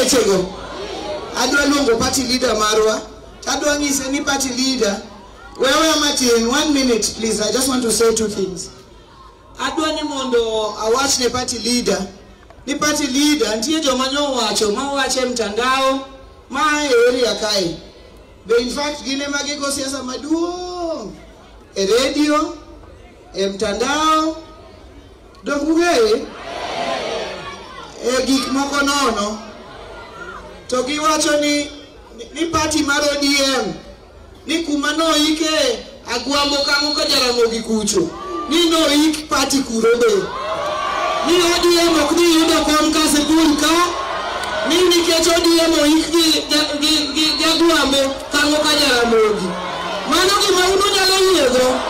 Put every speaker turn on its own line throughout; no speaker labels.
wechego. Adwa luongo party leader marwa. Adwa nyise ni party leader. Wewe matin, 1 minute please. I just want to say 2 things. Adwa ni mondo awach ne party leader. Ni party leader nitie joma nyowacho ma wache mtandao ma area kae. Be in fact gine magigo siasa maduong' e radio, e mtandao, dok ung'eye e gik moko nono. To giwacho ni party mar ODM ni kuma noike Agwambo kang'o ka Jaramogi kucho ni noik party kuro be ni ODM ok dhi yudo kom Kasipul ka ni nikech ODM oik gi Agwambo kang'o ka Jaramogi. Mano gima un unyalo yiego?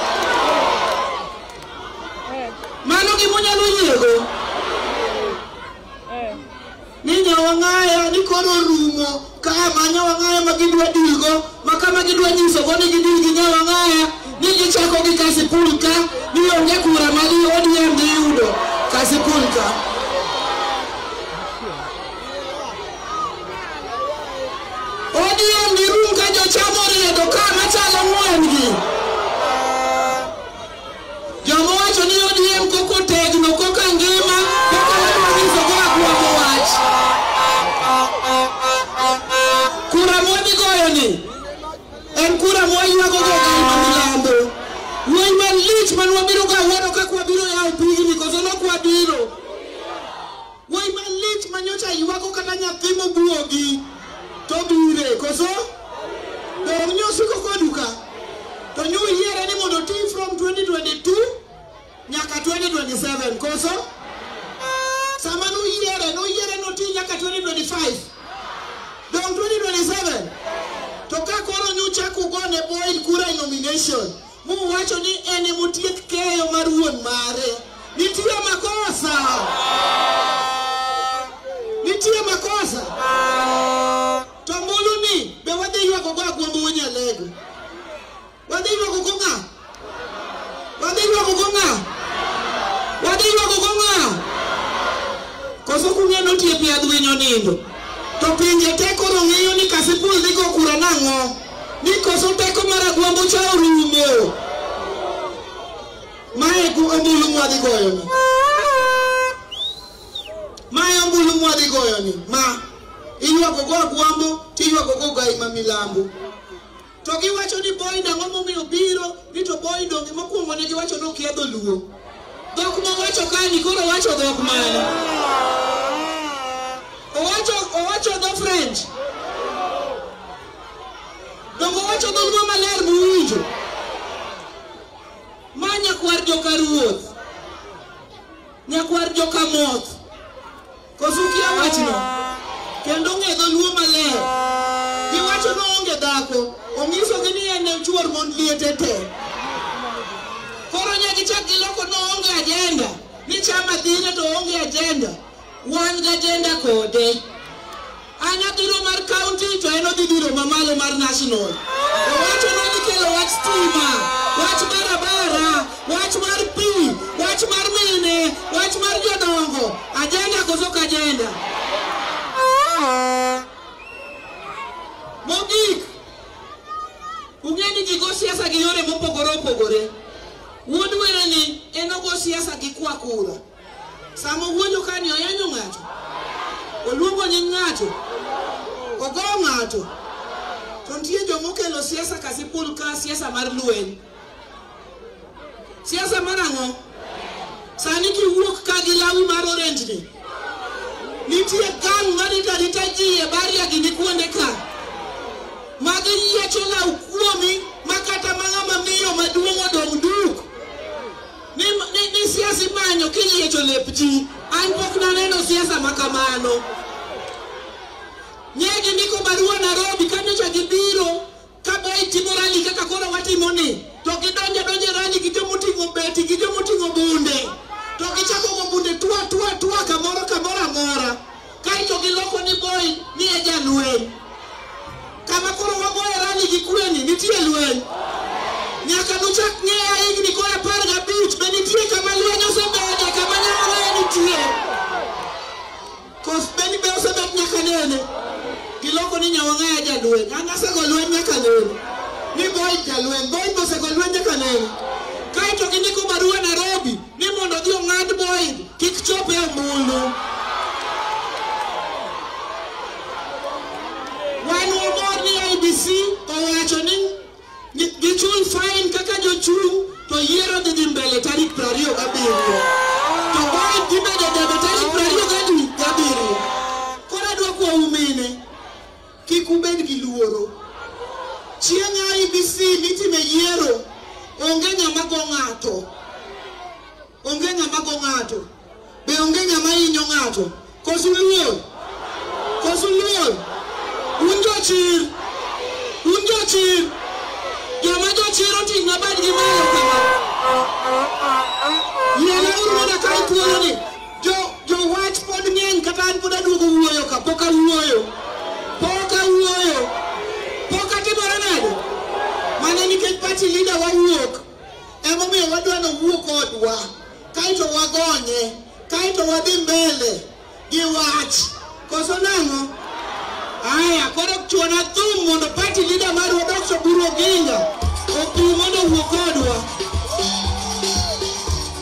Mano gima unyalo yiego? Ni Nyawang'aya ni koro rumo ka ma Nyawang'aya ma gidwa dilgo ma kama gidwa nyisogo ni gidil gi Nyawang'aya ni gichako gi Kasipul ka ni onge kura ma ODM dhi yudo Kasipul ka. ODM dhi rum ka jocham oriedo ka machalo ng'wen gi. Joma wacho ni ODM koko tegno koka ngima koka wadwa nyisogo Agwambo wach. Kura mwadhi goyo ni en kura mwaywago go Gai Milambo. Wuoyi malich man wabiro ga wuoro kaka wabiro yawo pigni koso nok wabiro. Wuoyi malich manyocha ywago kata nyathi mobuogi to bire koso dong' nyosiko kodu ka to nyuyiere ni mondo oti from 2022 nyaka 2027 koso sama nuyiere noti nyaka 2025 dong' 2027 to ka koro nyuchako ugone Boyd kura e nomination muwacho ni en emotiek keyo mar wuon mare. Nitie makosa. Nitie makosa. To mbulu ni be wadhi ywago go Agwambo Wuod Wadhi ywago go ng'a? Wadhi ywago go ng'a? Wadhi ywago go ng'a? Koso kung'e notie piadh winyo nindo. To pinje te koro ng'eyo ni Kasipul dhi go kura nang'o? Ni koso teko mar Agwambo cha orumo. Mae ombulu mwadhi goyo ni. Mae ombulu mwadhi goyo ni. Ma iywago go Agwambo tiywago go Gai ma Milambo. To giwacho ni Boyd ang'o momiyo biro ni to Boyd onge mokwongo ne giwacho ni okia dholuo. Dhok mowacho kani koro wacho dhok mane? Owacho dho French. Dongo owacho dholuo maler muwinjo. Ma nyakwar joka ruoth. Nyakwar joka moth. Koso ukia wachno? Kendo ong'e dholuo maler. Giwacho ni oonge dhako. Onyisogi ni en e chuor mond liete te. Koro ne gichak giloko ni oonge agenda. Ni chama dhire to oonge agenda. Wan gi agenda kode. An adhiro mar county to en odhi dhiro mamalo mar national. Owacho ni odhi kelo wach stima, wach barabara, wach mar pi, wach mar mine, wach mar jodongo. Agenda koso ok agenda? Mogik, ung'e ni ji go siasa gi yore mopogore opogore. Wuod were ni en ogo siasa gi kwa kura. Sama owuoyo kani oyanyo ng'ato, oluongo nying ng'ato, ogo ng'ato. To nitie jomokelo siasa Kasipul ka siasa mar lweny. Siasa mar ang'o? Sani kiwuok ka gi lawi mar orange ni, nitie gang marito arita ji e barrier gi kuonde ka. Magi yiecho law kuomi ma kata ma ng'ama miyo maduong' odong' duk. Ni siasa imanyo kiyiecho lep ji. An pok naneno siasa ma kamano. Nye gindiko barua Nairobi kanyocha gibiro ka Boyd timo rally kaka koro watimo ni. To gidonjo donjo rally gi jomoting'o beti gi jomoting'o bunde. To gichako go bunde tua tua tua kamoro kamoro amora. Kaeto giloko ni Boyd ni e jalweny. Kama koro wagoye rally gi kweni nitie lweny. Nyaka nuchak ng'eya higni koro 15 be nitie kama lweny osebede kama Nyawang'aya nitie. Kos beni be osebet nyaka nene. Giloko ni Nyawang'aya jalweny. An asego lweny nyaka nene. Ni Boyd jalweny. Boyd osego lweny nyaka nene. Kaeto gindiko barua Nairobi ni mondo odhi ong'ad Boyd kik chop e ombulu. Wan wamor ni IEBC owacho ni gichul fine kaka jochung' to yiero dhi dhi mbele tarik 27. To Boyd dhi bedo debe tarik 27. Koro adwa kwau mine, kik ubed gi luoro. Chieng' IEBC mitime yiero, onge ng'ama go ng'ato. Onge ng'ama go ng'ato. Be onge ng'ama hinyo ng'ato. Koso uluor? Koso uluor? Un jochir. Un jochir. Joma jochir oting'o badgi malo kama. Yiena uru mondo akaw thuoloni. Jowach pod ng'eny kata an pod aduogo wuoyo ka. Pok awuoyo. Pok awuoyo. Pok atimore nade? Mana nikech party leader wawuok. Emomiyo wadwa nowuo kodwa. Kaeto wagonye. Kaeto wadhi mbele gi wach. Koso nang'o? Aya, koro chuona thum mondo